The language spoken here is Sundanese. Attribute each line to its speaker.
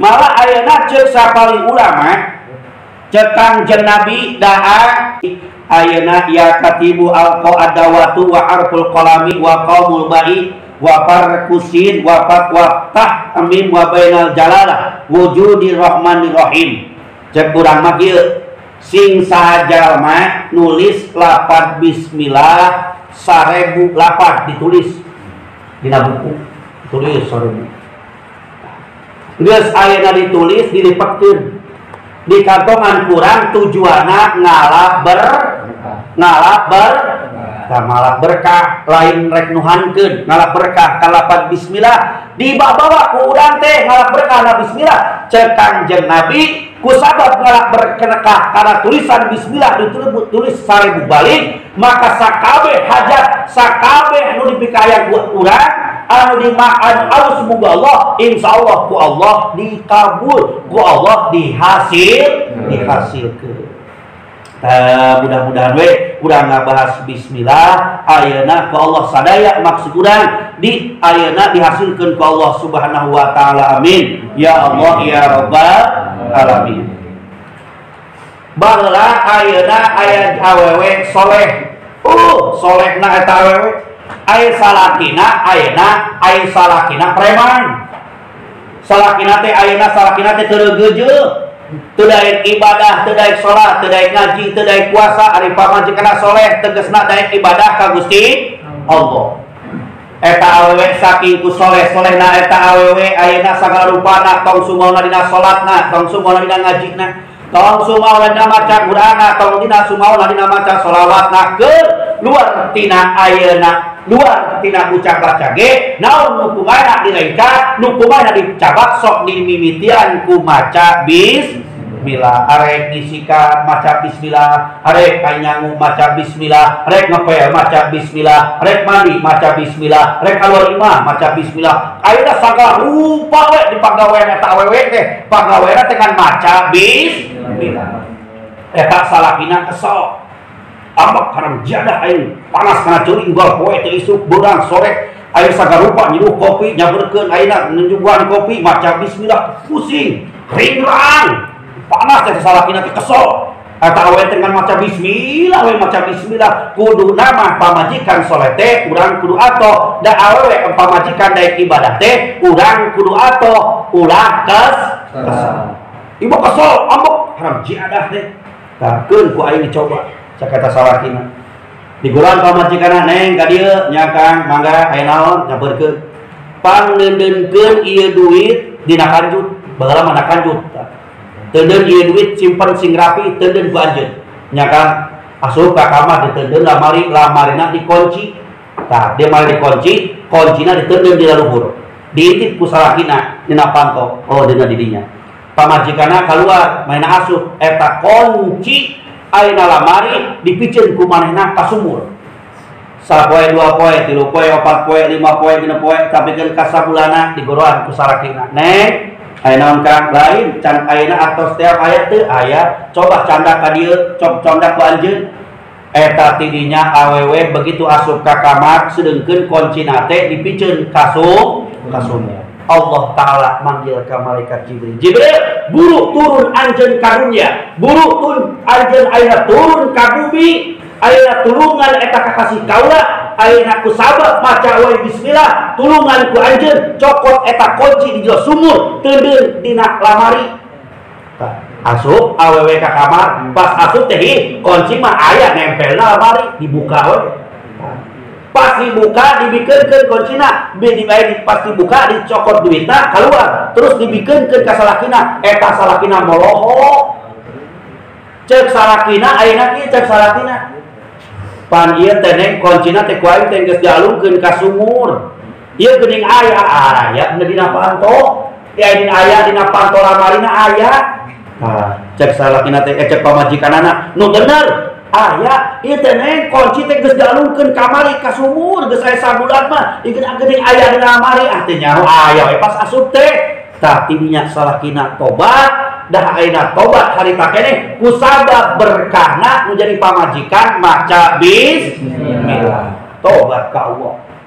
Speaker 1: Malah ayeuna ceuk sapalih ulama ceuk Kangjeng Nabi daa ayeuna ya katibu alqadawatu wa harful qalami wa qaumul ba'i wa farkusin wa fatwa tahmim wa bainal jalalah wujudir rahmanir rahim. Ceuk urang mah kieu sing saha jalma nulis lapad bismillah 1000 lapad ditulis dina buku tulis 1000. Geus ayeuna ditulis dilipetkeun di kantongan kurang tujuanna ngalap ngalap berkah lain rek nuhankeun ngalap berkah kalapan bismillah dibawa ku urang teh ngalap berkah na bismillah ceuk Kangjeng Nabi ku sabab ngalap berkah karena tulisan bismillah ditulis 1000 balik maka sakabeh hajat sakabeh nu dipikayang ku urang anu dimakan alus semoga Allah insyaallah ku Allah dikabul ku Allah dihasilkeun. Mudah-mudahan we urang ngabahas bismillah ayeuna ku Allah sadaya maksud urang di ayeuna dihasilkeun ku Allah Subhanahu wa taala amin ya Allah ya rabbal alamin. Baheula ayeuna aya awewe soleh solehna eta awewe aya salakina ayeuna aya salakina preman salakina teh ayeuna salakina teh teu reugeujeuk teu daek ibadah teu daek salat teu daek ngaji teu daek puasa ari pamajikanna soleh tegasna daek ibadah ka Gusti Allah eta awewe saking ku soleh-solehna eta awewe ayeuna sagala rupana tong sumauna dina salatna tong sumauna dina ngajina tong sumauna dina maca Qur'anna tong dina sumauna dina maca sholawatna keur luar tina ayeuna luar tina ucap baca ge naon nu kumaha dilengkah nu kumaha dicabak sok dimimitian ku maca bismillah arek disikat maca bismillah arek kanyangu maca bismillah arek ngepel maca bismillah arek mandi maca bismillah arek keluar imah maca bismillah ayeuna sagala rupa we di pagawean eta awewe teh pagawean teh kan maca bismillah eta salakina kesel ambek haram jadah aing panas kana ceuring gol poe teu isuk beurang sore aing sagarupa nyiruh kopi nyaberkeun ayeuna nunjungguan kopi maca bismillah pusing ringrang panas teh salakina teh kesel eta awewe teh ngan maca bismillah we maca bismillah kuduna mah pamajikan soleh teh urang kudu atoh da awewe pamajikan daek ibadah teh urang kudu atoh ulah kesel ibu kesel ambek haram jadah teh tah keun ku aing dicoba cakata salakina diguran pamajikanna neng ka dieu nya Kang mangga aya naon nyabeurkeun pangneundeunkeun ieu duit dina kanjut baheula mah kanjut teundeun ieu duit simpen sing rapi teundeun ku anjeun nya Kang asup ka kamar diteundeun lamari lamarina dikunci tah dia mah dikunci kuncina diteundeun di luhur diintip ku salakina dina panto oh dina didinya pamajikanna kaluar maena asup eta kunci ayeuna lamari dipiceun ku manehna ka sumur sapoe dua poe tilu poe opat poe lima poe genep poe sampekeun ka sabulana digoroan ku salakina neng aya naon Kang lain can ayeuna atos teh aya teu aya coba candak ka dieu cok candak ku anjeun eta tidinya awewe begitu asup ka kamar sedeungkeun kuncina teh dipiceun ka sumur Allah Ta'ala manggil ke malaikat Jibril. Jibril, buru turun anjeun ka dunya, buru turun anjeun ayeuna turun ka bumi, ayeuna tulungan eta kakasih kaula, ayeuna ku sabab maca wae bismillah, tulungan ku anjeun cokot eta kunci di jero sumur, teundeun dina lamari. Asup awewe ka kamar, pas asup teh kunci mah aya nempelna lamari, dibuka we. Pas dibuka dibikeunkeun kuncina, pas dibuka dicokot duitna keluar, terus dibikeunkeun ka salakina, eta salakina moloho. Ceuk salakina ayeuna kieu ceuk salakina. Pan ieu teh neng kuncina teh ku aing teh geus dialungkeun ka sumur. Ieu geuning aya aya dina panto, ieu dina aya dina panto lamarina aya. Tah ceuk salakina teh ceuk pamajikanana, nu bener aya ieu teh neng kunci teh geus dialungkeun kamari ka sumur geus aya sabulan mah ieu geuning aya dina lamari ah teh nyaho aya we pas asup teh tah tidinya salakina tobat dah ayeuna tobat harita keneh ku sabab berkahna nu jadi pamajikan maca bismillah tobat ka Allah.